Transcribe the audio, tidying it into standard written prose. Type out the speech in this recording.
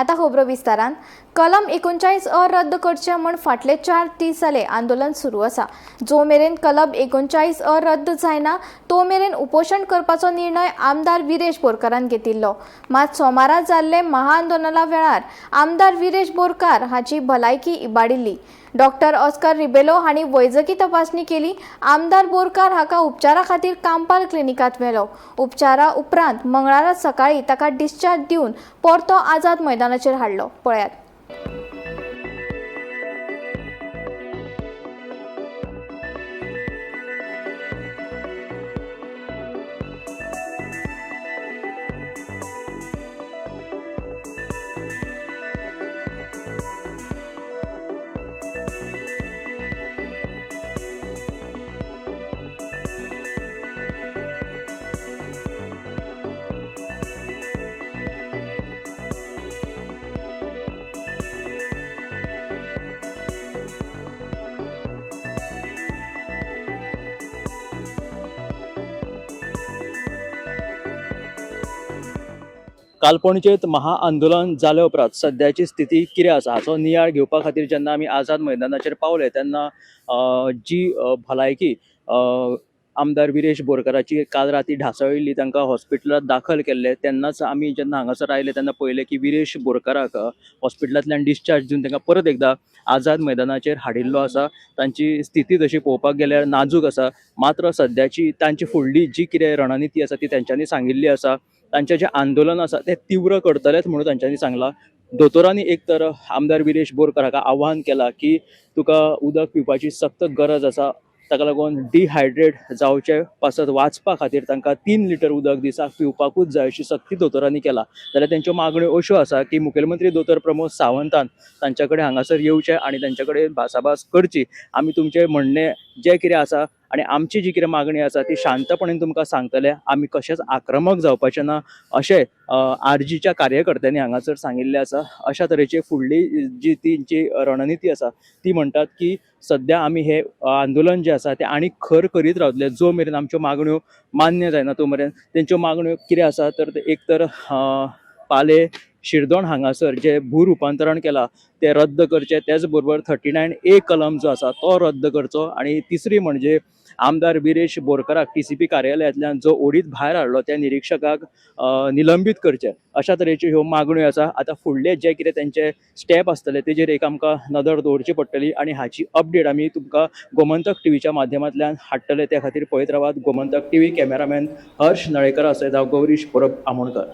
आता खबरो विस्तारान. कलम 39 अ रद्द करचें म्हूण फाटले 4 दीस जाले आंदोलन सुरू आसा. जो मेरेन कलम 39 अ रद्द जायना तो मेरेन उपोशण करपाचो निर्णय आमदार विरेश बोरकारान घेतिल्लो. मात सोमारा जाल्ले महाआंदोलना वेळार आमदार विरेश बोरकार हाची भलायकी इबाडिल्ली. डॉक्टर ऑस्कर रिबेलो हांणी वैजकी तपासणी केली. आमदार बोरकार हाका उपचारा खातीर कांपाल क्लिनिकांत व्हेलो. उपचारा उपरांत मंगळारा सकाळी ताका डिस्चार्ज दिवन परतो आझाद मैदानाचेर हाडलो. पळयात. कालपणजेंत महाआंदोलन जाले उपरांत सद्याची स्थिती कितें आसा हाचो नियाळ घेवपा खातीर जेन्ना आमी आझाद मैदानाचेर पावले तेन्ना जी भलायकी आमदार विरेश बोरकाराची काल राती ढासळिल्ली, तांकां हॉस्पिटलांत दाखल केल्ले. तेन्नाच आमी जेन्ना हांगासर आयले तेन्ना पळयलें की विरेश बोरकाराक हॉस्पिटलांतल्यान डिस्चार्ज दिवन तांकां परत एकदां आझाद मैदानाचेर हाडिल्लो आसा. तांची स्थिती तशी पळोवपाक गेल्यार नाजूक आसा. मात्र सद्याची तांची फुडली जी कितें रणनिती आसा ती तेंच्यांनी सांगिल्ली आसा. तांचें जें आंदोलन आसा तें तीव्र करतलेच म्हणून तांच्यांनी सांगलां. दोतोरांनी एक तर आमदार विरेश बोरकार हाका आव्हान केलां की तुका उदक पिवपाची सक्त गरज आसा, ताका लागून डिहायड्रेट जावचे पासत वाचपा खातीर तांकां 3 लिटर उदक दिसाक पिवपाकूच जाय अशी सक्ती दोतोरांनी केला. जाल्यार तेंच्यो मागण्यो अश्यो आसा की मुखेलमंत्री दोतोर प्रमोद सावंतान तांच्या कडेन हांगासर येवचें आनी तांच्या कडेन भासाभास करची. आमी तुमचें म्हणणें जें कितें आसा आनी आमची जी कितें मागणी आसा ती शांतपणेन तुमकां सांगतले, आमी कशेंच आक्रमक जावपाचें ना अशें आरजीच्या कार्यकर्त्यांनी हांगासर सांगिल्लें आसा. अशा तरेची फुडली जी तेंची रणनिती आसा ती म्हणटात की सद्या आमी हें आंदोलन जें आसा तें आनी खर करीत रावतले जो मेरेन आमच्यो मागण्यो मान्य जायना तो मेरेन. तेंच्यो मागण्यो कितें आसा तर एक तर पाले शिरदोण हांगासर जें भू रुपांतरण केलां तें रद्द करचें, तेच बरोबर 39A कलम जो आसा तो रद्द करचो आनी तिसरी म्हणजे आमदार विरेश बोरकाराक TCP कार्यालयांतल्यान जो ओडीत भायर हाडलो त्या निरिक्षकाक निलंबीत करचें. अशा तरेच्यो ह्यो मागण्यो आसा. आतां फुडले जे कितें तेंचे स्टेप आसतले तेजेर एक आमकां नदर दवरची पडटली आनी हाची अपडेट आमी तुमकां गोमंतक टीव्हीच्या माध्यमांतल्यान हाडटले. त्या खातीर पळयत रावात गोमंतक टीव्ही. कॅमेरामॅन हर्ष नळेकर आसयत हांव गौरीश परब आमोणकर.